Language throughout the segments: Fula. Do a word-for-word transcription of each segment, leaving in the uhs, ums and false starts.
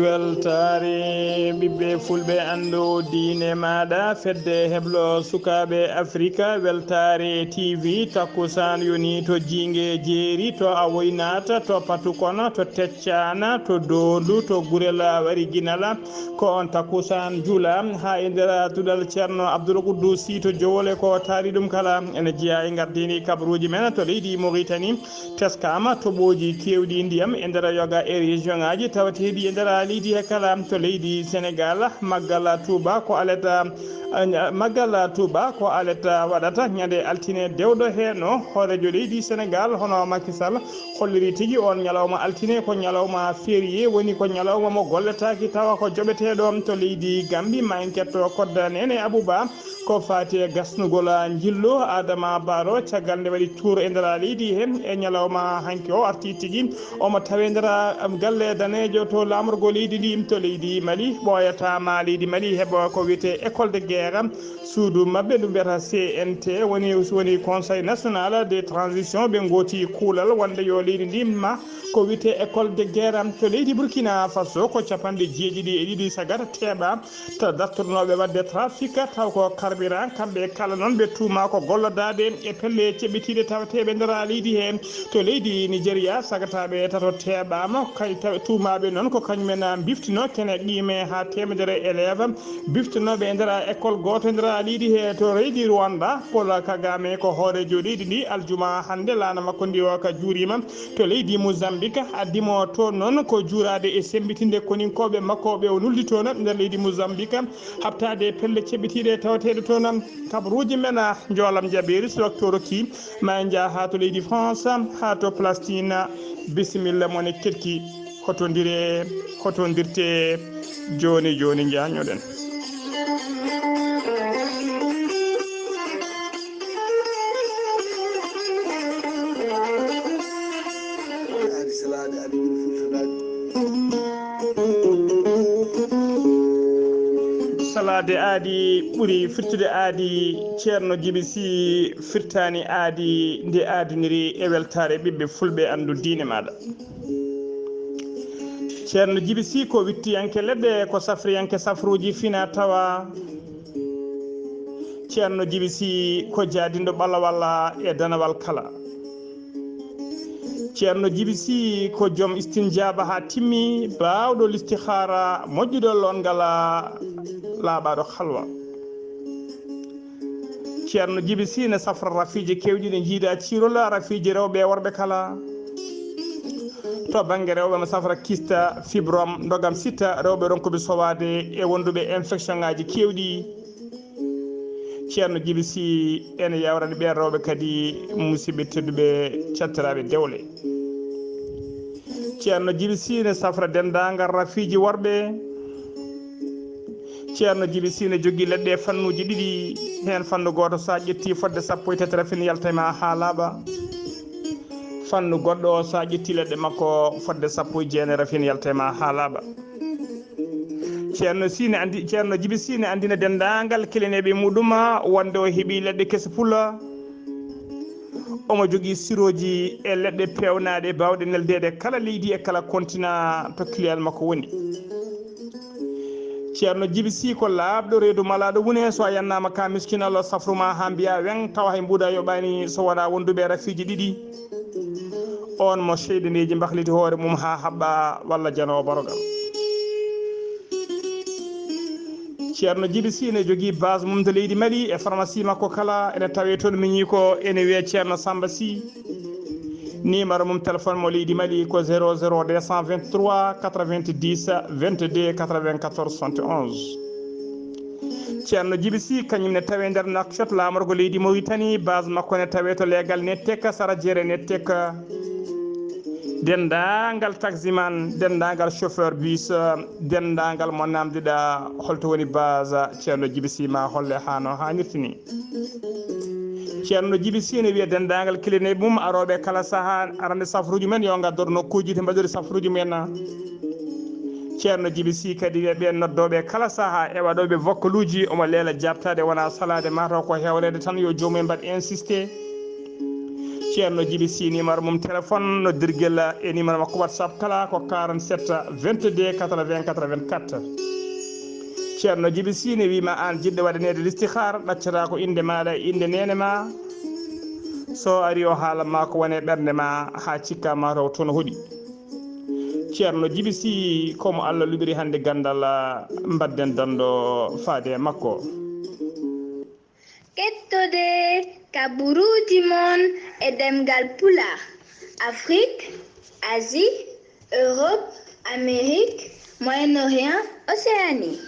Weltaare ɓiɓɓe fulɓe, anndu diine maaɗa, fedde heblo sukaaɓe Afrika, Weltaare T V, takkusaan yoni to Jiinge Jeeri, to Awoy Naata, to Patu Kono, to Teccaana, to Doondu, to Gurel Wariginal. Ko on takkusaan juula haa e nder duɗal Ceerno Abdul Quddusi to Jowole, ko taari ɗum kala. Ene jeyaa e ngardiindi kabaruuji men to leydi Moritani. Teskaama toɓooji keewɗi ndiyam e nder yoga e région ŋaaji tawateeɗi e nder leydi he kala. To leydi Senegal, maggal Tuuba ko alet, eh, maggal Tuuba ko alet waɗata ñande altine dewɗo he, no hooreejo leydi Senegal hono Macky Sall holliri tigi on ñalawma altine ko ñalawma férié, woni ko ñalawma mo golletaaki tawa ko joɓeteeɗo to leydi Gambi. Ma en ketto kodda Nene Abouba. Ko faati e gasnugol njillu Adama Barrow, caggal nde waɗi tour e nder leydi he, e ñalawma hanki o arti tigi. Omo tawe nder galle daneejo to laamorgo leydi ndi to leydi Mali. Ɓooyata ma leydi Mali heɓa ko wiyetee école de guerre. Suudu maɓɓe ndu mbiyata C N T woni, woni Conseil National de Transition. Ɓe ngooti kuulal wonde yo leydi ndi ma ko wiyetee école de guerre. To leydi Burkina Faso ko capanɗe jeeɗiɗi e ɗiɗi sagata teeɓa. To dartornooɓe waɗde trafic taw ko carburant, kamɓe kala noon ɓe tuuma ko gollodaade e pelle ceɓɓitiiɗe tawateeɓe nder leydi he. To leydi Nigeria, sagataaɓe tato teeɓaama, kay taw-, tuumaaɓe noon ko kañumen mbiftinoo kene qiime haa teemedere élève, biftinooɓe e nder école gooto e nder leydi he. To leydi Rwanda, Paul Kagame ko hooreejo leydi ndi, aljuma hannde laana makko ndi o ka juuriima. To leydi Mozambique, addimo toon noon ko juuraade e semmbitinde koninkooɓe makko ɓe o nuldi toon nder leydi Mozambique. Haɓtaade pelle ceɓɓitiiɗe tawateeɗe toon. Kabaruuji men, a, njoolam jaɓeeri, so waktu o rokki, ma en njah haa to leydi France, haa to Palestine. Bisimilla mon e keɗki. Hotondire, hotondirte, jooni jooni njañoɗen. Aadi salaade, aadi ɓuri firtude aadi. Salaade aadi ɓuri firtude aadi. Ceerno Jibi Sii firtaani aadi nde aaduniri e weltaare ɓiɓɓe fulɓe, anndu diine maaɗa. Ceerno Jibi Sii ko wittiyanke leɗɗe, ko safriyanke safruuji fina tawa. Ceerno Jibi Sii ko jaadinɗo ɓalawal e danawal kala. Ceerno Jibi Sii ko joom istinjaaba haa timmi, baawɗo listihaara, moƴƴuɗo loongal, laaɓaaɗo halwa. Ceerno Jibi Sii ne safra rafiiji keewɗi ɗi njiida ciirol, rafiiji rewɓe e worɓe kala. To bannge rewɓe, mo safra kista, fibrom, ndogam sitta, rewɓe ronkuɓe sowaade e wonduɓe infection ŋaaji keewɗi. Ceerno Jibi Sii ene yawrani ɓeen rewɓe kadi, musidɓe tedduɓe, cattiraaɓe dewle. Ceerno Jibi Sii ne safra denndaangal rafiiji worɓe. Ceerno Jibi Sii ne jogii leɗɗe fannuuji ɗiɗi, heen fannu gooto so a ƴettii fodde sappo e tati rafin yalta e ma haa laaɓa. Fannu goɗɗo o so a ƴettii leɗɗe makko fodde sappo e jeenayi rafin yalta e ma haa laaɓa. Ceerno Sii ne anndi, Ceerno Jibi Sii ne anndina denndaangal keleneeɓe muɗum wonde o heɓii leɗɗe kese pula. Omo jogii sirooji e leɗɗe peewnaaɗe baawɗe neldeede kala leydi e kala kontina to client makko woni. Ceerno Jibi Sii ko laaɓɗo reedu malaaɗo wune, so a yannaama ka miskin Allah safru ma haa mbiya weŋ, tawa hay mbuuda yoɓaani so wonaa wonduɓe rafiiji ɗiɗi. On mo seydaneeji mbahliti hoore mum haa haɓɓa walla janoowo barogal. Ceerno Jibi Sii ne jogii base mum to leydi Mali, e pharmacie makko kala ene tawee toon miñi ko ene wiyee Ceerno Samba Sii. Numéro mum téléphone mo leydi Mali ko zéro zéro deux cent vingt-trois quatre-vingt-dix vingt-deux quatre-vingt-quatorze soixante et onze. Ceerno Jibi Sii kañum ne tawee nder Nouakchott, laamorgo leydi Mauritanie, base makko ne tawee to leegal Nettek, sara jeere Nettek. Denndaangal taximan, denndaangal chauffeur bus, denndaangal mo naamndiɗaa holto woni base Ceerno Jibi Sii, ma holle haa no haanirta ni. Ceerno Jibi Sine wiya denndaangal kilineeɓe mum arooɓe kala sahaa arande safruuji men yo ngaddor nokkuuji to mbaɗori safruuji men. Ceerno Jibi Si kadi wiya ɓeen noddooɓe kala sahaa e waɗooɓe vokkaluuji omo leela jaabtaade wonaa salaade mataw ko hewreede tan yo joomum en mbaɗ insisté. Ceerno Jibi Si numéro mum téléphone noddirgel e numéro makko WhatsApp kala ko quarante-sept vingt-deux quatre-vingts quatre-vingt-quatre. Ceerno Jibi Si ne wiima aan jiɗɗo waɗaneede listihar ɗaccata ko innde maaɗa e innde neene ma. So ari o haala ma ko woni e ɓernde ma haa cikka mataw toon hoɗi. Ceerno Jibi Si ko mo Allah luɓiri hannde ganndal mbadden danndo faade e makko. Kettode kaburuuji mon e ɗemngal Pulaar, Afrik, Asie, Europe, Amérique, Moyen-Orient, Océanie.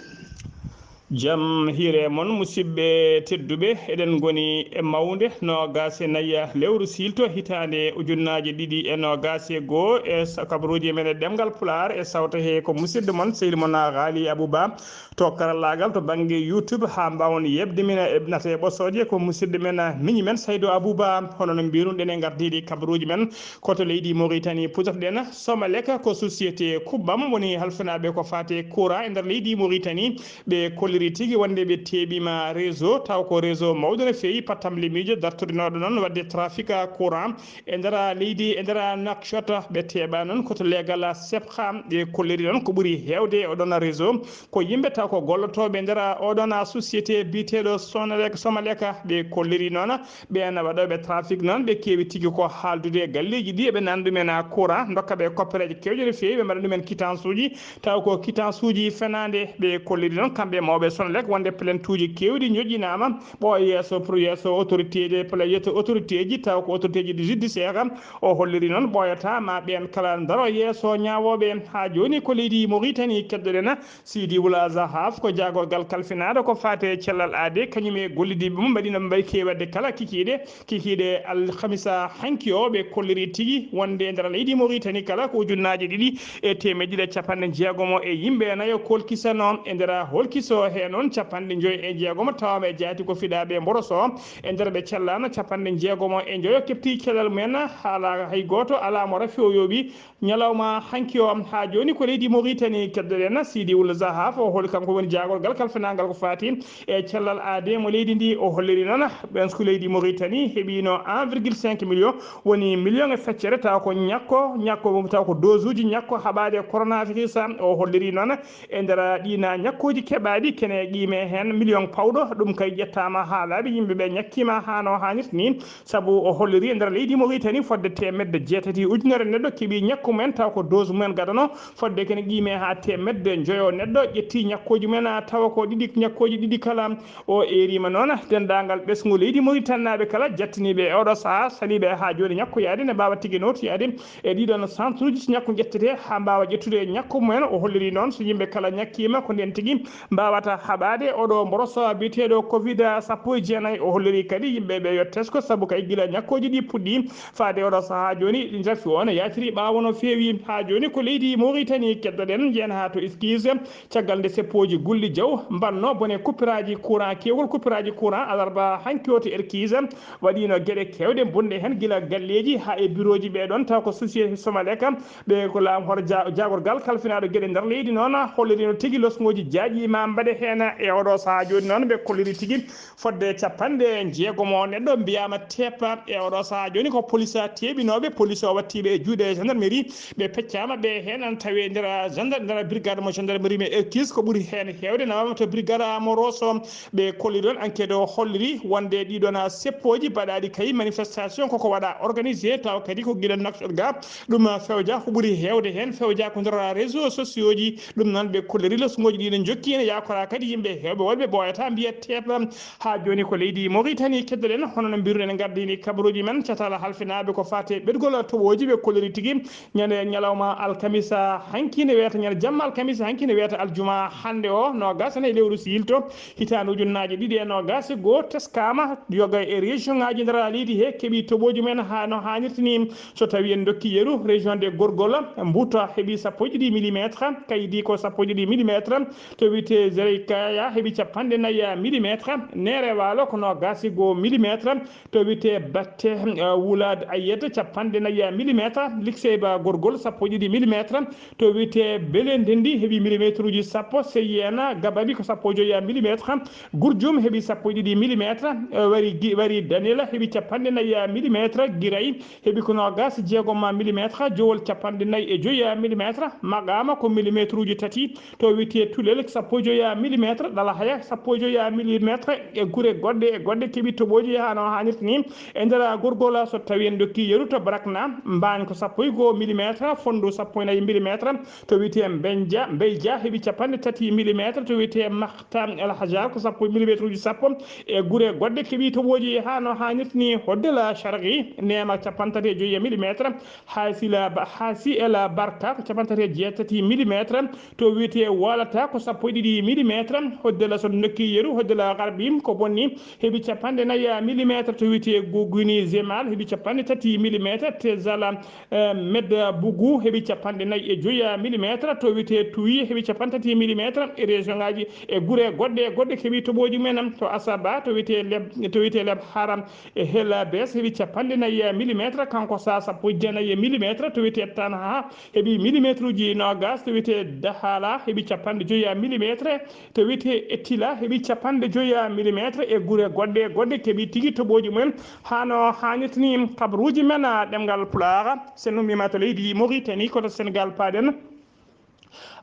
Jam hiire mon musidɓe tedduɓe, eɗen ngoni e mawde noogaas e nayi lewru siilto hitaande ujunnaaje ɗiɗi e noogaas e goo e kabaruuji men e ɗemngal Pulaar e sawta he ko musidɗo mon sehil mon Ghali Abouba to karallaagal to bannge YouTube haa mbaawon yeɓde min e nata e ɓosooje ko musidɗo men miñi men Saydo Abouba hono no mbiruɗen e ngardiiɗi kabaruuji men ko to leydi Mauritanie putotoɗen Somalek ko société Kubbam woni halfinaaɓe ko faate courant e nder leydi Mauritanie. Ɓe kolliri tigi wonde ɓe teeɓiima réseau taw ko réseau mawɗo no feewi pattamlimiijo dartorinooɗo noon waɗde trafic courant e nder leydi e nder Nouakchott. Ɓe teeɓa noon ko to leegal Sepha. Ɓe kolliri noon ko ɓuri heewde e oɗon réseau ko yimɓe taw ko gollotooɓe e nder oɗon société biyeteeɗo Sonelec Somalek. Ɓe kolliri noon ɓeen waɗooɓe trafic noon ɓe keewi tigi ko haaldude e galleeji ɗi eɓe nana ɗumen courant ndokka ɓe koppereeje keewɗe no feewi ɓe mbaɗa ɗumen quittance uji taw ko quittance uji fenaande. Ɓe kolliri noon kamɓe mawɓe Sonelec wonde plainte uji keewɗi ñoƴƴinaama ɓooya yeeso pour yeeso autorité ji plainte autorité ji taw ko autorité ji judiciaire. O holliri noon ɓooyata ma ɓeen kala ndaro yeeso ñaawooɓe. Haa jooni ko leydi Mauritanie keddoɗen Sidi Wul Azhaf ko jaagorgal kalfinaaɗo ko faate e cellal aade kañum e gollidiiɓe mum mbaɗino ɓe mbaɗi keewi waɗde kala kikiiɗe kikiiɗe alhamisa hanki o ɓe kolliri tigi wonde nder leydi Mauritanie kala ko ujunnaaje ɗiɗi e teemeɗɗe ɗiɗi e capanɗe jeegomo e yimɓe nayo kolkisano e nder holkiso he noon capanɗe joyi e jeegomo tawama e jaati ko fiɗaaɓe mboroso e nder ɓe cellano capanɗe jeegomo e joyo kepti cellal mumen haala hay gooto alaa mo rafi o yooɓi. Ñalawma hanki o haa jooni ko leydi Mauritanie keddoɗen Sidi Wul Zahaf o holi kanko woni jaagorgal kalfinaangal ko faati e cellal aade mo leydi ndi o holliri noon ɓen ko leydi Mauritanie heɓino un virgule cinq million woni million e feccere taw ko ñakko ñakko taw ko dose uji ñakko haɓaade coronavirus o holliri noon e nder ɗina ñakkoji keɓaɗi kene qiime hen million pawɗo ɗum kay ƴettama ha laaɓi yimɓeɓe ñakkima hano hannirta ni. Sabu o holliri e nder leydi Mauritanie fodde temedde jeetati ujunere neɗɗo keɓi ñakku mumen taw ko dose mumen gadano fodde kene qiime ha temedde joyo neɗɗo ƴetti ñakkoji mumen tawa ko ɗiɗi ñakkoji ɗiɗi kala. O erima noon denndaangal ɓesngu leydi Mauritanie naaɓe kala jattiniiɓe e oɗo sahaa saliiɓe haa jooni ñakkoyaade ne mbaawa tigi nootoyaade e ɗiɗon centre uji so ñakku ƴettete haa mbaawa ƴettude ñakku mumen. O holliri noon so yimɓe kala ñakkiima ko ndeen tigi mbaawata haɓaade oɗo mboroso biyeteeɗo covid sappo e jeenayi. O holliri kadi yimɓe ɓe yo tesko sabu kay gila ñakkooji ɗi puɗɗi faade oɗo sahaa jooni ɗi njafi o no yaaciri ɓaawo no feewi. Haa jooni ko leydi Mauritanie keddoɗen njeyen haa to Iskis caggal nde seppooji gulli jaw mbanno bone kuppiraaji courant keewgol kuppiraaji courant alarba hanki o to Erkis waɗiino geɗe keewɗe bonɗe heen gila galleeji haa e birooji ɓee ɗoon taw ko société Somalek ɓe ko laamu hoto jaagorgal kalfinaaɗo geɗe nder leydi noon holliriino tigi losngooji jaaƴiima mbaɗe heen e oɗo sahaa jooni noon ɓe kolliri tigi fodde capanɗe jeegomo neɗɗo mbiyaama teepa e oɗo sahaa jooni ko police teeɓinooɓe police o wattiiɓe e juuɗe gendarmerie ɓe peccaama ɓe heen ana tawee nder gendre nder brigade mo gendarmerie mo Erkis ko ɓuri heen heewde nawama to brigade mo Rosso. Ɓe kolli ɗoon enquête o holliri wonde ɗiɗon seppooji mbaɗaaɗi kay manifestation koko waɗa organisé taw kadi ko gila Nouakchott ga ɗum fewja ko ɓuri heewde heen fewja ko nder réseau sociaux ji. Ɗum noon ɓe kolliri losngooji ɗi ne njokki ene yakora kadi yimɓe heewɓe wonɓe ɓooyata mbiya teepa. Haa jooni ko leydi Mauritanie keddoɗen hono no mbiruɗen gardini kabaruuji men catal halfinaaɓe ko faate ɓetgol toɓooji ɓe kolliri tigi Ñande ñalawma alkamisa hanki ne wiyata, ñande jamma alkamisa hanki ne wiyata aljuma hannde o, noogas e nayi lewru siilto, hitaande ujunnaaje ɗiɗi e noogas e goo, teskaama yoga e région ngaaji nder leydi he keɓi toɓooji mumen haa no haanirta ni. So tawi en dokki yeru, région de Gorgol, Mbuta heɓi sappo e ɗiɗi millimétre, Kaydi ko sappo e ɗiɗi millimétre, to wiyetee Zereykaya heɓi capanɗe nayi millimétre, Neere Waalo ko noogas e goo millimétre, to wiyetee Batte, eh, Wulaad Ayyed, capanɗe nayi millimétre, Likseyba Gorgol sappo e ɗiɗi millimétre, to wiyetee Bele Ndendi heɓi millimétre uji sappo, Seyyeena Gababi ko sappo e joy millimétre, Gurjum heɓi sappo e ɗiɗi millimétre, eh, wari Gi-, wari Danila heɓi capanɗe nayi millimétre, Giray heɓi ko noogas e jeegom millimétre, Jowol capanɗe nayi e joy millimétre, Maqaama ko millimétre uji tati, to wiyetee Tulel sappo e joy millimétre, Ɗalahaya sappo e joy millimétre, e gure goɗɗe e goɗɗe keɓi toɓooji haa no haanirta ni. E nder Gorgol, so tawi en dokki yeru to Barakna, Mbaañ ko sappo e goo millimétre, Fonndu sappo e nayi millimétre, to wiyetee Mbenja, Mbeyja heɓi capanɗe tati millimétre, to wiyetee Mahta El Hajar ko sappo millimétre uji sappo, e gure goɗɗe keɓi toɓooji haa no haanirta ni. Hoddela Sharqi, Neema capanɗe tati e joy millimétre, Haasi la ba-, Haasi e la Barka ko capanɗe tati e jeetati millimétre, to wiyetee Walata ko sappo e ɗiɗi millimétre, Hoddela so nokki yeru, Hoddela Garbi ko bonni heɓi capanɗe nayi millimétre, to wiyetee Guguni Zemal heɓi capanɗe tati millimétre, Tezala, eh, Medda Bugu heɓi capanɗe nayi e joy millimétre, to wiyetee Tuyi heɓi capanɗe tati millimétre, e région ngaaji e gure goɗɗe e goɗɗe keɓi toɓooji mumen. To Asaba, to wiyetee Leb-, to wiyetee Leb Haram e Hela Bes heɓi capanɗe nayi millimétre, kanko sa sappo e jeenayi millimétre, to wiyetee Tanha heɓi millimétre uji noogas, to wiyetee Dahala heɓi capanɗe joy millimétre, to wiyetee Etila heɓi capanɗe joy millimétre, e gure goɗɗe e goɗɗe keɓi tigi toɓooji mumen haa no haanirta ni. Kabaruuji men, a, ɗemngal Pulaar, sen ummiima to leydi Mauritanie, ko to Sénégal paaɗen.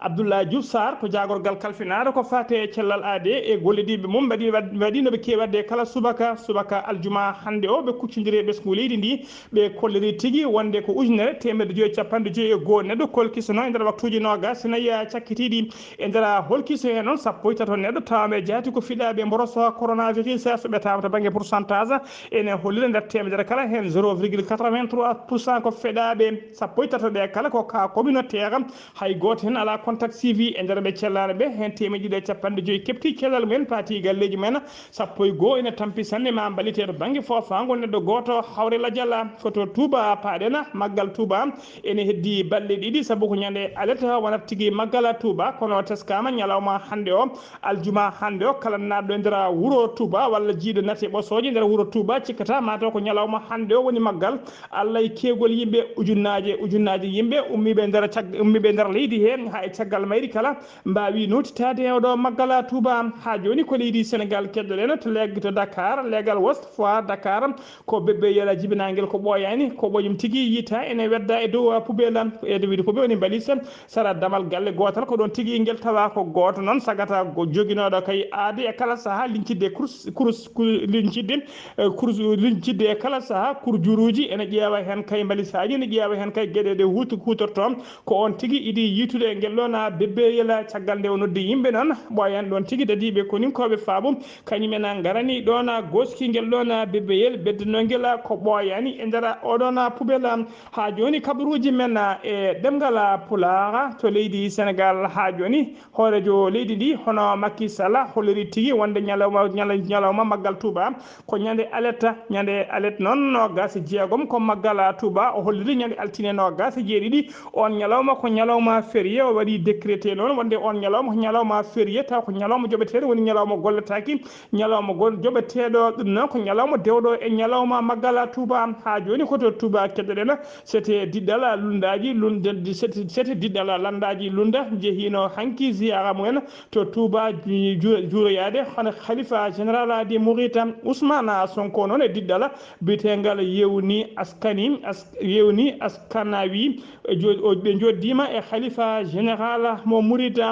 Abdoulaye Diouf Sarr ko jaagorgal kalfinaaɗo ko faati e cellal aadee e gollodiiɓe mum mbaɗi, waɗ-, waɗi no ɓe keewi waɗde kala subaka, subaka aljuma hannde o, ɓe kuccondiri e ɓesngu leydi ndi, ɓe kolliri tigi wonde ko ujunere teemedde joyi e capanɗe joyi e goo neɗɗo kolkisono e nder waktuuji noogas e nayi cakkitiiɗi. E nder holkiso heen noon, sappo e tato neɗɗo tawaaɓe e jaati ko fiɗaaɓe mboros coronavirus, so ɓe tawaama to bannge pourcentage, ene hollira nder teemedere kala heen zéro virgule quatre-vingt-trois pour cent ko fiɗaaɓe. Sappo e tato ɓe kala ko cas communautaire, hay gooto heen alaa contact suivi e nder ɓe cellaani ɓe. Heen teemedde ɗiɗi e capanɗe joyi keɓti cellal mumen, paati galleeji mumen. Sappo e goo ene tampi sanne ma mballite to bannge foofaango neɗɗo gooto hawre lajal. Ko to Touba paaɗen, maggal Touba ene heddii balɗe ɗiɗi, sabu ko ñande alet wonata tigi maggal Touba, kono teskaama ñalawma hannde o, aljuma hannde o, kala naatɗo e nder wuro Touba walla jiiɗo naati e ɓosooje nder wuro Touba, cikkata mataw ko ñalawma hannde o woni maggal. Allah e keewgol yimɓe, ujunnaaje, ujunnaaje yimɓe ummiiɓe nder cag-, ummiiɓe nder leydi he, haa e caggal mayri kala, mbaawi nootitaade e oɗo maggal Touba. Haa jooni ko leydi Senegal keɗoɗen, to leeg-, to Dakar, leegal Ouest Foire Dakar, ko bébé yela jibinaangel ko ɓooyaani, ko ɓooyum tigi yiyta ene wedda e dow poubelle, e dow wiide ko ɓe woni mbalis, sara damal galle gootal, ko ɗoon tigi ngel tawa ko gooto noon sagata go-, joginooɗo kay aadi e kala sahaa liñcidde kurus, kurus, ku-, liñcidde, eh, kurus, liñcidde e kala sahaa kurjuruuji ene ƴeewa heen kay mbalisaaji, ene ƴeewa heen kay geɗe ɗe huut-, huutortoo. Ko oon tigi idii yiytude e ngel ɗoon bébé yela. Caggal nde o noddi yimɓe noon, ɓooyaani ɗoon tigi dadiiɓe koninkooɓe faabu, kañum en ngarani ɗoon gooskii ngel ɗoon bébé yel, beddanoo ngel ko ɓooyaani e nder oɗoon poubelle. Haa jooni kabaruuji men e ɗemngal Pulaar to leydi Senegal haa jooni, hooreejo leydi ndi hono Macky Sall holliri tigi wonde ñalawma, ñala-, ñalawma maggal Touba ko ñande alet. Ñande alet noon noogas e jeegom ko maggal Touba, o holliri ñande altine noogas e jeeɗiɗi, oon ñalawma ko ñalawma férié, o waɗi décrété noon wonde oon ñalawma ko ñalawma férié, taw ko ñalawma joɓeteeɗo, woni ñalawma gollataaki, ñalawma gol-, joɓeteeɗo, ɗum noon ko ñalawma dewɗo e ñalawma maggal Touba. Haa jooni ko to Touba keɗoɗen, sete diɗɗal lunndaaji, lun-, de-, de-, sete, sete diɗɗal lanndaaji lunnda njehiino hanki ziyaara mumen to Touba ju-, ju-, juuroyaade hono Khalifa général des Mourides Ousmane Sonko noon e diɗɗal biyeteengal Yewni Askani, As-, Yewni Askanawi, e jo-, o, ɓe njoddiima e Khalifa général mo Mouride.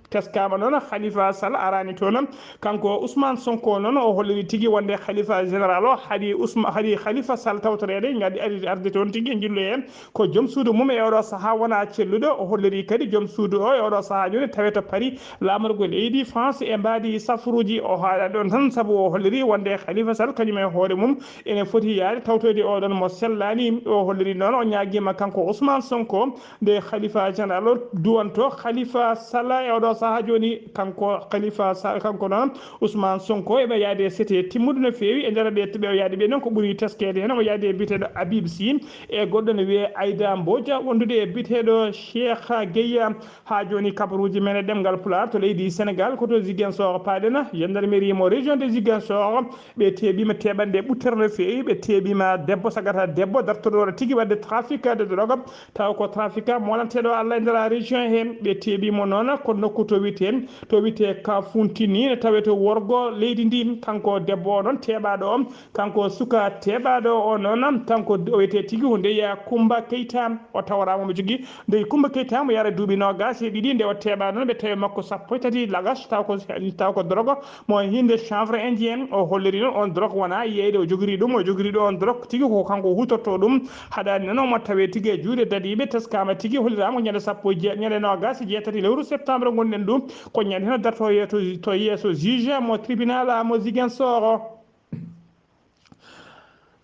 Teskaama noon, Khalifa Sall araani toon. Kanko Ousmane Sonko noon, o holliri tigi wonde Khalifa général o haɗi Ousma-, haɗi Khalifa Sall tawtoreede, ngadi ari arde toon tigi, en njillu heen. Ko joom suudu mum e oɗo sahaa wonaa celluɗo. O holliri kadi joom suudu o e oɗo sahaa jooni tawee to Paris, laamorgo leydi France e mbaadi safruuji. O haaɗa ɗoon tan sabu o holliri wonde Khalifa Sall kañum e hoore mum ene foti yaade tawtoyde oɗon mo sellaani. O holliri noon, o ñaagiima kanko Ousmane Sonko nde Khalifa général o duwanto Khalifa Sall e oɗo sahaa jooni. Kanko Khalifa Sall, kanko noon Ousmane Sonko, eɓe yaade sete timmuɗo no feewi e nder ɓe, ɓe o yaade ɓe noon ko ɓuri teskeede heen, omo yaade biyeteeɗo Habib Sy e goɗɗo no wiyee Aïda Mbodj, wondude e biyeteeɗo Cheikh Gueye. Haa jooni kabaruuji men e ɗemngal Pulaar to leydi Sénégal ko to Ziguinchor paaɗen, gendarmerie mo région de Ziguinchor, ɓe teeɓiima teeɓanɗe ɓuttere no feewi, ɓe teeɓiima debbo sagata debbo dartotooɗo tigi waɗde trafic de drogue, taw ko trafic molanteeɗo Allah e nder région he. Ɓe teeɓiimo noon ko nokku to wiyetee, to wiyetee Kafountine, ne tawee to worgo leydi ndi. Kanko debbo o noon teeɓaaɗo o, kanko suka teeɓaaɗo o noon, kanko o wiyetee tigi ko ndeya Kumba Keita. O tawraama omo jogii ndeya Kumba Keita mo yahra duuɓi noogaas e ɗiɗi, nde o teeɓaa noon ɓe tawi makko sappo e tati lagas, taw ko, taw ko drogue mo hinde chanvre indien. O holliri noon on drogue wonaa yeeyde o jogiri ɗum, o jogiri ɗo on drogue tigi ko kanko huutorto ɗum. Haɗaani noon omo tawee tigi e juuɗe dadiiɓe, teskaama tigi, holliraama ko ñande sappo e jeetati, ñande noogaas e jeetati lewru septembre ngonɗen ɗum, ko ñande hino darto yeeso, to yeeso juge mo tribunal mo Ziguinchor.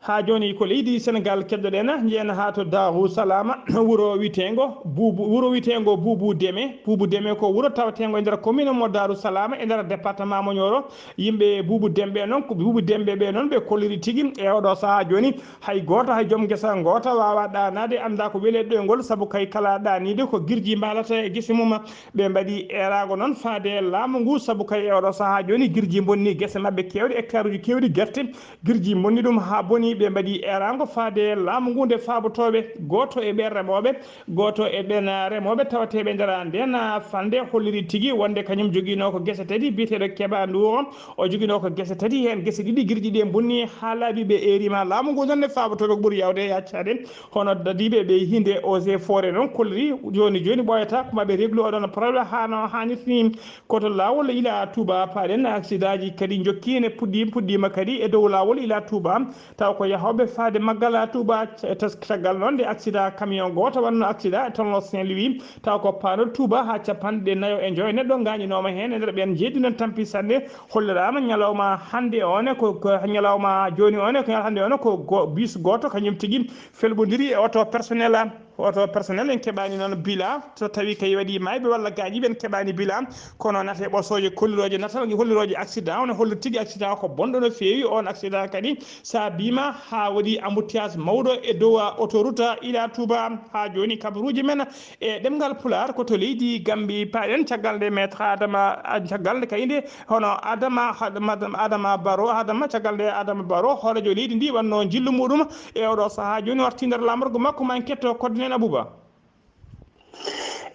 Haa jooni ko leydi Sénégal keddoɗen, njeyen haa to Daaru Salaama, wuro wiyeteengo Buubu, wuro wiyeteengo Buubu Deme. Buubu Deme ko wuro taweteengo e nder commune mo Daaru Salaama e nder département mo Nioro. Yimɓe Buubu Deme ɓe noon, ko Buubu Deme ɓe noon ɓe kolliri tigi e oɗo sahaa jooni, hay gooto, hay joom ngesa ngoota waawaa ɗaanaade, anndaa ko weli e ɗoyngol, sabu kay kala ɗaaniiɗo ko girji mbaalata e gese mum. Ɓe mbaɗi eeraango noon faade e laamu ngu, sabu kay e oɗo sahaa jooni girji mbonni gese maɓɓe keewɗe, hectare uji keewɗi gerte, girji mbonni ɗum haa boni. Ɓe mbaɗi eeraango faade e laamu ngu nde faabotooɓe, gooto e ɓeen remooɓe, gooto e ɓeen remooɓe tawateeɓe nder ndeen falnde holliri tigi wonde kañum joginoo ko gese tati, biyeteeɗo Keba Nduur, o joginoo ko gese tati, heen gese ɗiɗi girji ɗi mbonni haa laaɓi. Ɓe eeriima laamu ngu noon nde faabotooɓe ko ɓuri yaawde e yaccaade. Hono dadiiɓe ɓe hinde Eaux et Forêts noon kolliri, jooni jooni ɓooyataa ko maɓe réglu oɗon problème haa no haanirta ni. Ko to laawol ila Touba paaɗen, accident ji kadi njokki ne puɗɗi, puɗɗiima kadi e dow laawol ila Touba. Taw ko yahooɓe faade maggal haa Touba, c-, tas-, caggal noon nde accident camion gooto waɗno accident e tolno Saint-Louis, taw ko paanɗo Touba haa capanɗe nayo e joyo neɗɗo ngaañinooma heen. E nder ɓeen jeeɗiɗi noon tampi sanne, holliraama ñalawma hannde o ne ko, ko ñalawma jooni o ne, ko ñalawma hannde o ne ko go-, bus gooto kañum tigi felɓondiri e oto personnel. Oto personnel en keɓaani noon bila, so tawi kay waɗi maayɓe walla gaañiiɓe en keɓaani bila, kono nate ɓosooje kollirooje natal, hollirooje accident, o ne holli tigi accident ko bonɗo no feewi. On accident kadi saabiima haa waɗi embouteillage mawɗo e dow autoroute ila Touba. Haa jooni kabaruuji men e ɗemngal Pulaar ko to leydi Gambi paaɗen, caggal nde maître Adama, caggal nde kayde hono Adama, Adama, Adama Baro, Adama, caggal nde Adama Baro, hooreejo leydi ndi, waɗno njillu muɗum e oɗo sahaa jooni warti nder laamorgo makko, ma en ketto koddineɗo Abouba.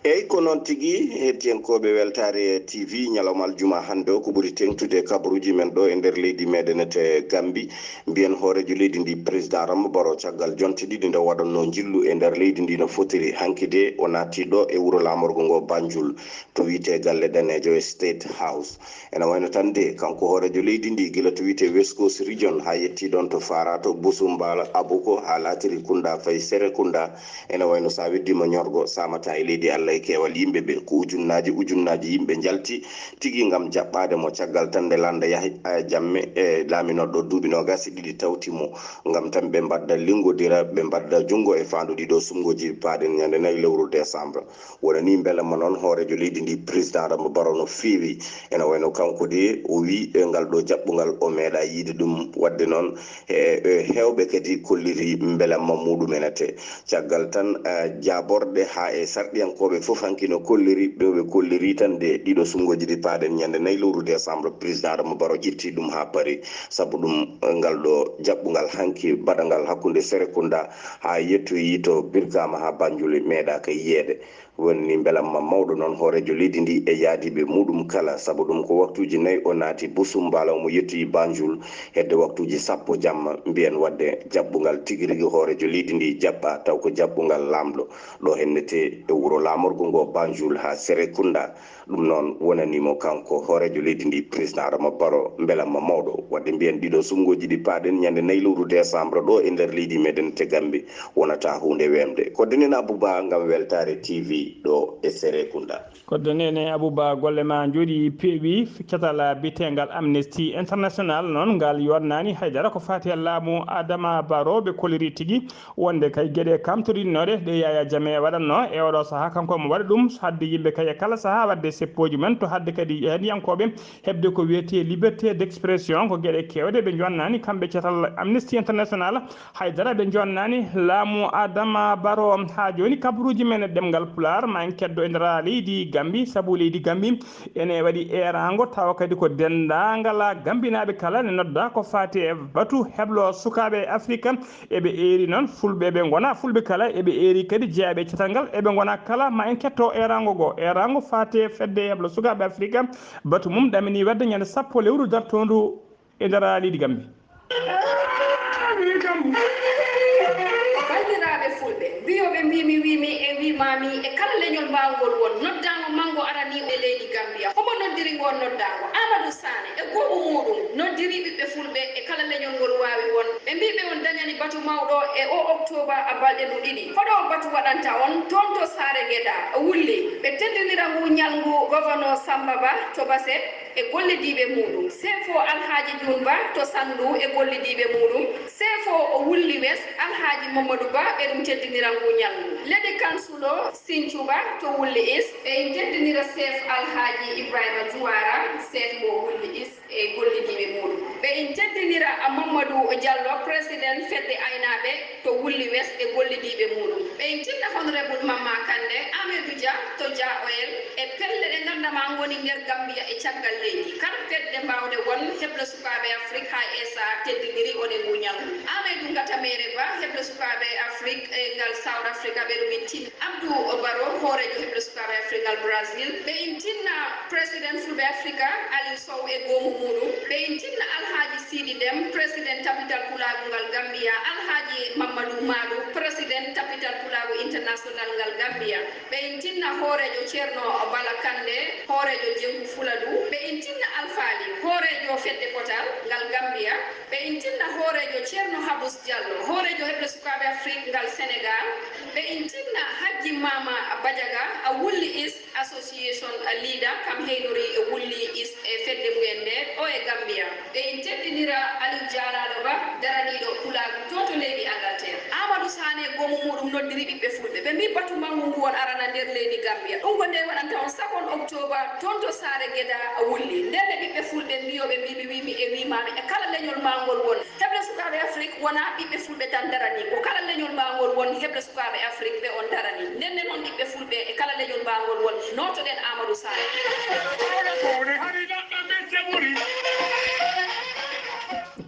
Eyyi, ko noon tigi, heɗiyankooɓe Weltaare T V, ñalawma aljuma hannde o, ko ɓuri teeŋtude e kabaruuji men ɗo e nder leydi meɗen ete Gambi, mbiyen hooreejo leydi ndi, président Adama Barrow, caggal jonte ɗiɗi nde waɗannoo njillu e nder leydi ndi no fotiri, hanki de o naatti ɗo e wuro laamorgo ngo Banjul, to wiyetee galle daneejo e State House. Ene wayno tan de, kanko hooreejo leydi ndi, gila to wiyetee West Coast Region, haa yettii ɗoon to Fara, to Busumbala, Abuko, haa laatiri Kunda, fayi Serekunda, ene wayno so a weddiima ñorgo, saamataa e leydi Allah e keewal yimɓe ɓe. Ko ujunnaaji, ujunnaaji yimɓe njalti tigi ngam jaɓɓaade mo, caggal tan nde lannda yahi, eh, jamme, eh, laaminooɗo duuɓi noogaas e ɗiɗi tawti mo, ngam tan ɓe mbaɗda linngodira, ɓe mbaɗda junngo e faandu ɗiɗo suɓngooji paaɗen ñande nayi lewru décembre. Wona ni mbelamma noon hooreejo leydi ndi, président Adama Barrow, no feewi. Ene wayno kanko de, o wi, eh, ngal ɗo jaɓɓungal o meeɗa yiide ɗum. Waɗde noon, e, e, heewɓe kadi kolliri mbelamma muɗumen ete. Caggal tan, eh, jaaborɗe haa e sarɗiyankooɓe fof hanki no kolliri, ɓe ɓe kolliri tan de ɗiɗo suɓngooji ɗi paaɗen ñande nayi lewru décembre, président Adama Barrow ƴetti ɗum haa Paris. Sabu ɗum, eh, ngal ɗo jaɓɓungal hanki baɗangal hakkunde Serekunda haa yettoyi to Birkama haa Banjul meeɗaaka yiyeede. Woni ni mbelamma mawɗo noon hooreejo leydi ndi e yaadiiɓe muɗum kala, sabu ɗum ko waktuuji nayi o naati Busumbala, omo yettoyi Banjul hedde waktuuji sappo jamma, mbiyen waɗde jaɓɓungal tigi rigi hooreejo leydi ndi jaɓɓa, taw ko jaɓɓungal laamɗo ɗo hennete e wuro laamorgo ngo Banjul haa Serekunda. Ɗum noon wonani mo kanko hooreejo leydi ndi, président Adama Barrow, mbelamma mawɗo. Waɗde mbiyen ɗiɗo suɓngooji ɗi paaɗen ñande nayi lewru décembre ɗo e nder leydi meɗen te Gambie wonata huunde weemde. Ko Denena Buba ngam Weltaare T V ɗo e Serekunda. Koddo nene Abuba, golle ma njooɗi peewi. Catal biteengal Amnesty International noon ngal yodnaani haydara ko faati e laamu Adama Barrow. Ɓe koliri tigi wonde kay geɗe kamtorinnooɗe ɗe Yaya Jammeh waɗatno e oɗo sahaa, kanko omo waɗa ɗum hadde yimɓe kay e kala sahaa waɗde seppooji mum, to hadde kadi e hediyankooɓe heɓde ko wiyetee liberté d'expression. Ko geɗe keewɗe ɓe jonnani kamɓe catal Amnesty International. Haydara ɓe jonnani laamu Adama Barrow. Haa jooni kabaruuji men e ɗemngal Pulaar ma en keddo e nder leydi Gambi, sabu leydi Gambi ene waɗi eeraango, tawa kadi ko denndaangal Gambinaaɓe kala ne nodda ko faati e batu heblo sukaaɓe Afrika. Eɓe eeri noon Fulɓe, ɓe ngona Fulɓe kala, eɓe eeri kadi jeyaaɓe e catal ngal, eɓe ngona kala. Ma en ketto eeraango go, eeraango faati e fedde heblo sukaaɓe Afrika. Batu mum ɗamini waɗde ñande sappo lewru dartoondu e nder leydi Gambi. Banndiraaɓe Fulɓe, mbiyooɓe mbiimi, wiimi e wiimaami e kala leñol mbaawngol won, noddaango manngo aranii e leydi Gambiya. Homo noddiri ngoon noddaango? Aamadu Saane e goomu muuɗum noddiri ɓiɓɓe Fulɓe e kala leñol ngol waawi won. Ɓe mbii ɓe on dañani batu mawɗo e oo oktooba balɗe ndu ɗiɗi. Hoɗo batu waɗanta on? Toon to Saare Gedaa, Wulli. Ɓe teddinira nguu ñalngu Gouverneur Sammba Bah to Basse e gollidiiɓe muuɗum, Seefo Alhaaji Juun Bah to Sanndu e gollidiiɓe muuɗum, Seefo Wulli West Alhaaji Mammadu Bah, ɓe ɗum teddinira nguu ñalngu. Ledi Kansulo Siñcu Bah to Wulli East, ɓe in teddinira Seef Alhaaji Ibraahiima Juwaara, Seef mo Wulli East e gollidiiɓe muuɗum. Ɓe in teddinira Mammadu Jallo, President fedde aynaaɓe to Wulli West e gollidiiɓe muuɗum. Ɓe in tinna Honorable Mamma Kande, Ameedu Jah to Jah Oil e pelle ɗe nganndamaa ngoni nder Gambiya e caggal leydi. Kala fedde mbaawɗe won, heblo sukaaɓe Afrik haa esa teddiniri on e nguu ñalngu. Ameedu Ngata Meere Bah, heblo sukaaɓe Afrik e ngal South Africa, ɓe ɗum in tinna. Abdou Barrow, hooreejo heblo sukaaɓe Afrik ngal Brazil. Ɓe in tinna President Fulɓe Afrika, Aliou Sow e goomu muuɗum. Ɓe in tinna Alhaaji Siidi Dem, President Tapital Pulaagu ngal Gambiya, Alhaaji Mammadu Maadu, President Tapital Pulaagu International ngal Gambiya. Ɓe in tinna hooreejo Ceerno Bala Kande, hooreejo Jenku Fuladu. Ɓe in tinna Alfaali, hooreejo fedde potal ngal Gambiya. Ɓe in tinna hooreejo Ceerno Habus Jallo, hooreejo heble sukaaɓe Afrik ngal Senegal. Ɓe in tinna Hajji Maama Bajaga, a Wulli East Association leader, kam heynori e Wulli East e fedde mumen nde ɗo e Gambiya. Ɓe in teddinira Aliou Jalaaɗo Bah, daraniiɗo Pulaagu to to leydi Angleterre. Amadou Sané goomu muuɗum noddiri ɓiɓɓe Fulɓe. Ɓe mbii batu manngu ngu won arana nder leydi Gambiya. Ɗum ko nde waɗanta on sappo on oktooba toon to Saare Gedaa Wulli. Ndenne ɓiɓɓe Fulɓe mbiyooɓe mbii mi wii mi e wii maa mi e kala leñol mbaawngol won. Heble sukaaɓe Afrik wonaa ɓiɓɓe Fulɓe tan daranii, ko kala leñol mbaawngol won heble sukaaɓe Afrik ɓe on daranii. Ndenne noon ɓiɓɓe Fulɓe e kala leñol mbaawngol won, nootoɗen Amadou Sané.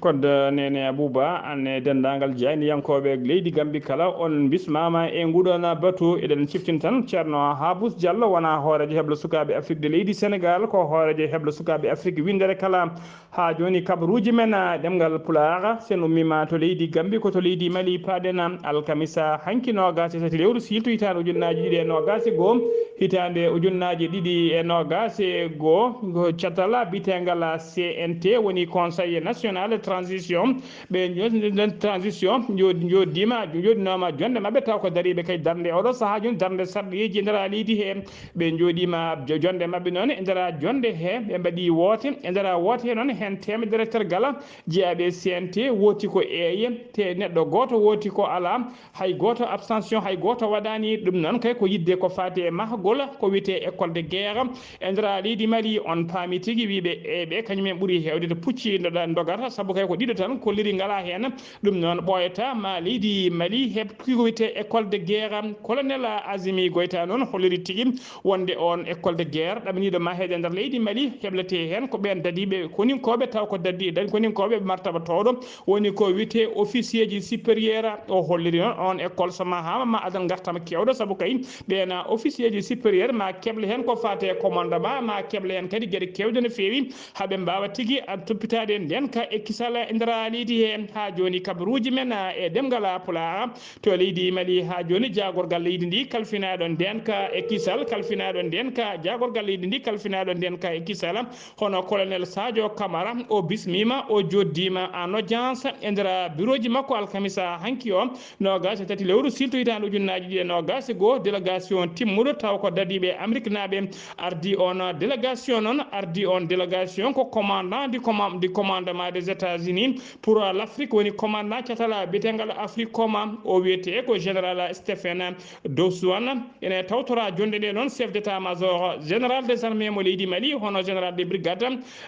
Kodda nene Abuba, an e denndaangal jaayndiyankooɓe leydi Gambi kala, on mbismaama e nguɗon batu. Eɗen ciftin tan, Ceerno Habus Jallo wona hooreejo heble sukaaɓe Afrik de leydi Senegal, ko hooreejo heble sukaaɓe Afrik winndere kala. Haa jooni kabaruuji men, ah, ɗemngal Pulaar, sen ummiima to leydi Gambi, ko to leydi Mali paaɗen, ah, alkamisa hanki noogaas e tati lewru siilto hitaande ujunnaaji ɗiɗi e noogaas e goo, hitaande ujunnaaji ɗiɗi e noogaas e goo, ko catal biyeteengal C N T, woni Conseil National Transition. Ɓe jo-, nden transition jo-, jooɗiima, jooɗinooma jonnde maɓɓe, taw ko dariiɓe kay darnde oɗo sahaa jooni, darnde sarɗiiji e nder leydi he. Ɓe njooɗiima jo-, jonnde maɓɓe noon, e nder jonnde he, ɓe mbaɗi woote, e nder woote he noon, heen teemedere tergal jeyaaɓe C N T, wooti ko eeye, te neɗɗo gooto wooti ko alaa, hay gooto abstention, hay gooto waɗaani. Ɗum noon kay ko yiɗde ko faati e mahgol ko wiyetee école de guerre e nder leydi Mali. On paami tigi, wiyɓe eeɓe, kañum en ɓuri heewde to pucci ndoga-, ndogata, sabu Tawi ko ɗiɗo tan kolliri ngalaa heen. Ɗum noon ɓooyata ma leydi Mali heɓ ko wiyetee école de guerre. Colonel Azimi Goïta noon holliri tigi wonde oon école de guerre ɗaɓɓiniiɗo ma heede nder leydi Mali hebletee heen ko ɓeen dadiiɓe koninkooɓe, taw ko dadi-, dadi-, koninkooɓe ɓe martaba towɗo, woni ko wiyetee officier ji supérieur. O holliri noon oon école so mahaama ma adan ngartam keewɗo, sabu kay ɓeen officier ji supérieur ma keble heen ko faati e commandement, ma keble heen kadi geɗe keewɗe no feewi. Haa ɓe mbaawa tigi an toppitaade ndeen ka e kisal e nder leydi he. Haa jooni kabaruuji men, ah, e ɗemngal Pulaar to leydi Mali. Haa jooni jaagorgal leydi ndi kalfinaaɗo ndeen ka e kisal, kalfinaaɗo ndeen ka jaagorgal leydi ndi kalfinaaɗo ndeen ka e kisal, hono colonel Sadio Camara, o bismiima, o joddiima en audience e nder birooji makko alkamisa hanki o, noogaas e tati lewru silto hitaande ujunnaaji ɗiɗi e noogaas e goo, délégation timmuɗo taw ko dadiiɓe Ameriknaaɓe ardi on délégation noon, ardi on délégation ko commandant du command-, du commandement des États-Unis pour l'Afrique, woni commandant catal biyetengal Africom, o wiyetee ko général Stephen Doswan. Ene tawtora jonde nde noon chef d'état-major général des armées mo leydi Mali, hono général de brigade,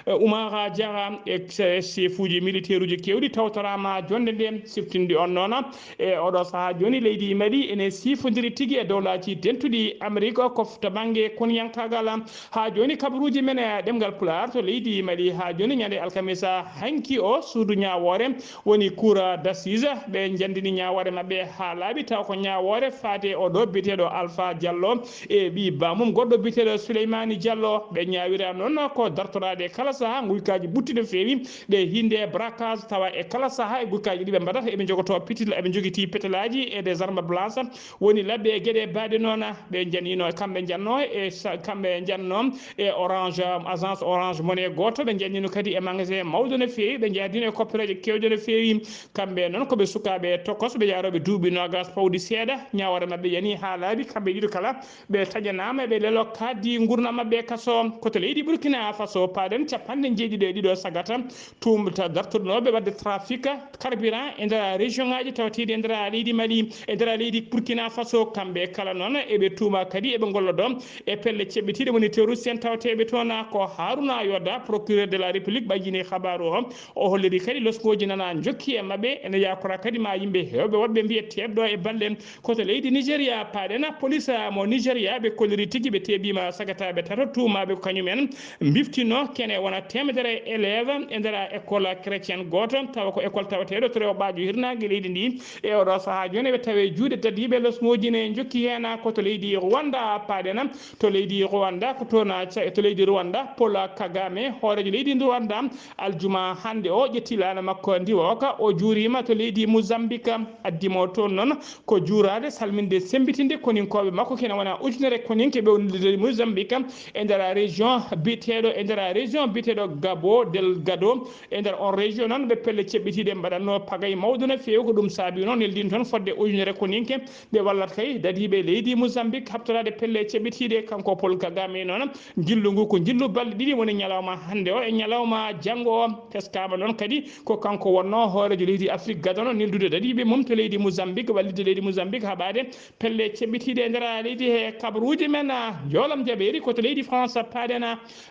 eh, Oumar Diarra e che-, chef uji militaire uji keewɗi tawtorama jonde nde. Siftinde on noon, e oɗo sahaa jooni leydi Mali ene siifondiri tigi e dowlaaji dentuɗi Amérique ko to bannge koniyankaagal. Haa jooni kabaruuji men e ɗemngal Pulaar to leydi Mali haa jooni ñande alkamisa hanki o suudu ñaawoore woni cour d'assises, ɓe njanndini ñaawoore maɓɓe haa laaɓi taw ko ñaawoore faade oɗo biyeteeɗo Alpha Diallo e ɓii baamum goɗɗo biyeteeɗo Souleymani Diallo. Ɓe ñaawira noon ko dartoraade kala sahaa nguykaaji ɓutti no feewi, ɓe hinnde braquage tawa e kala sahaa e nguykaaji ɗi ɓe mbaɗata eɓe njogotoo pitil, eɓe njogitii petelaaji e des armes blanches, woni labbe e geɗe baaɗe noon. Ɓe njannino, kamɓe njanno e sa-, kamɓe njanno e Orange, agence Orange Money gooto, ɓe njannino kadi e magasin mawɗo no feewi, ɓe njahdino e koppereeje keewɗe no feewi. Kamɓe noon ko ɓe sukaaɓe tokos, ɓe yaarooɓe duuɓi noogas pawɗi seeɗa, ñaawoore maɓɓe yani haa laaɓi, kamɓe ɗiɗo kala ɓe taƴanaama, ɓe lelo kaddi nguurndam maɓɓe e kaso. Ko to leydi Burkina Faso paaɗen, capanɗe njeeɗiɗo e ɗiɗo sagata, tuumta dartoɗnooɓe waɗde trafic carburant e nder région ŋaaji tawateeɗi e nder leydi Mali, e nder leydi Burkina Faso. Kamɓe kala noon eɓe tuuma kadi eɓe ngollodo e pelle ceɓɓitiiɗe woni terroriste en tawateeɓe toon. Ko Haruna Yoda, procureur de la République, ɓayyini habaaru o. O holliri kadi losngooji nana njokki e maɓɓe, ene yakora kadi ma yimɓe heewɓe woɗɓe mbiye teeɓɗo e balle. Ko to leydi Nigeria paaɗen, police mo Nigeria ɓe kolliri tigi ɓe teeɓiima sagataaɓe tato tuumaaɓe ko kañumen mbiftino kene wona teemedere élève e nder école chrétienne gooto, tawa ko école tawateeɗo to rewɓaajo hirnaange leydi ndi. E oɗo sahaa jooni ɓe tawi juuɗe dadiiɓe losngooji ne njokki heen ko to leydi Rwanda paaɗen. To leydi Rwanda, ko toon ca-, to leydi Rwanda, Paul Kagame, hooreejo leydi Rwanda, aljuma hannde o ƴetti laana makko ndiwooka, o juuriima to leydi Mozambique. Addi mo toon noon ko juuraade, salminde, semmbitinde koninkooɓe makko, kene wona ujunere koninke ɓe woni leydi Mozambique e nder région biyeteeɗo, e nder région biyeteeɗo Gabo Delgado. E nder on région noon, ɓe pelle ceɓɓitiiɗe mbaɗatno pagay mawɗo no feewi. Ko ɗum saabi noon, neldin toon fodde ujunere koninke ɓe wallat kay dadiiɓe leydi Mozambique haɓtoraade pelle ceɓɓitiiɗe. Kanko Paul Kagame noon, njillu ngu ko njillu balɗe ɗiɗi, woni ñalawma hannde o e ñalawma janngo o. Teskaama noon kadi ko kanko wonnoo hooreejo leydi Afrique gadano neldude dadiiɓe mum to leydi Mozambique, wallitde leydi Mozambique haɓaade pelle ceɓɓitiiɗe e nder leydi he kabaruuji men. Njoolam jaɓeeri ko to leydi France paaɗen.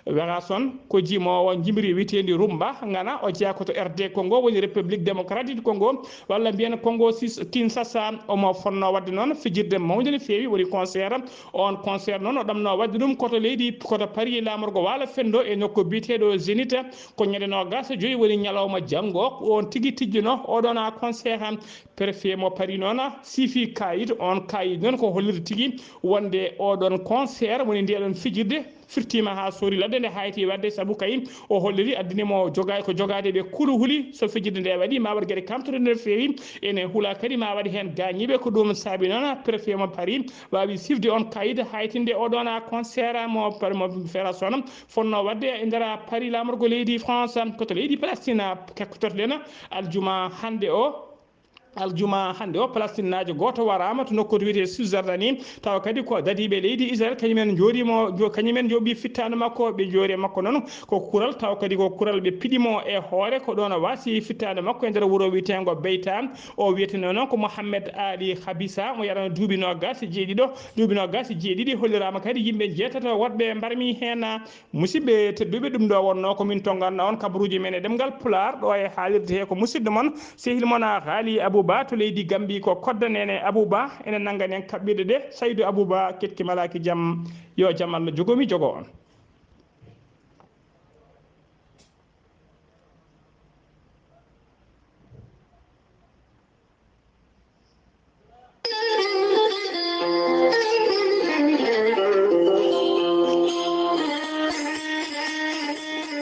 Werason ko jimoowo njimri wiyeteendi Rumba, ngana o jeyaa ko to R D Congo, woni République Démocratique du Congo, walla mbiyen Congo Sis-, Kinshasa. Omo fonnoo waɗde noon fijirde mawnde no feewi, woni concert. On concert noon o ɗamnoo waɗde ɗum ko to leydi, ko to Paris, laamorgo waalo fenndo e nokku biyeteeɗo Zénith. Ko ñande noogaas e joy woni ñalawma janngo, on tigi tijjino oɗon a concert. Préfet mo Paris noon siifi kaayit, on kaayit noon ko hollirde tigi wonde oɗon concert woni ndeɗon fijirde firtiima haa soori ladde nde hayti waɗde, sabu kay o holliri addini mo joga-, ko jogaade ɓe kulu huli so fijirde nde waɗi ma waɗ geɗe kamtuɗe no feewi, ene hula kadi ma waɗi heen gaañiiɓe. Ko ɗum saabi noon préfet mo Paris waawi sifde on kaayit haytinde oɗon a concert mo Par-, mo Ferguson fonnoo waɗde e nder Paris laamorgo leydi France. Ko to leydi Palestine kekkotorɗen aljuma hannde o. Aljuma hannde o, Palestinnaajo gooto waraama to nokkuure wiyetee Cisjordanie, tawa kadi ko dadiiɓe leydi Israel, kañumen njooɗiima, kañumen njooɓi fittaandu makko, ɓe njoori e makko noon ko kural, tawa kadi ko kural ɓe piɗi mo e hoore, ko ɗoon o waasi fittaandu makko e nder wuro wiyeteengo Beyta. O wiyetee noon ko Mohamed Ali Khabisa, mo yarano duuɓi noogaas e jeeɗiɗo, duuɓi noogaas e jeeɗiɗi, holliraama kadi yimɓe njeetato woɗɓe mbarmi heen. Musidɓe tedduɓe, ɗum ɗo wonnoo ko min tonnganno on kabaruuji men e ɗemngal Pulaar, ɗo e haalirde he ko musidɗo mon, sehil mon a Haali Abouba to leydi Gambi, ko Kodda Nene Abouba, ene nanngani en kaɓɓirɗe ɗe, Saydu Abouba, ketki malaaki jam, yo jam Allah jogo mi jogo on.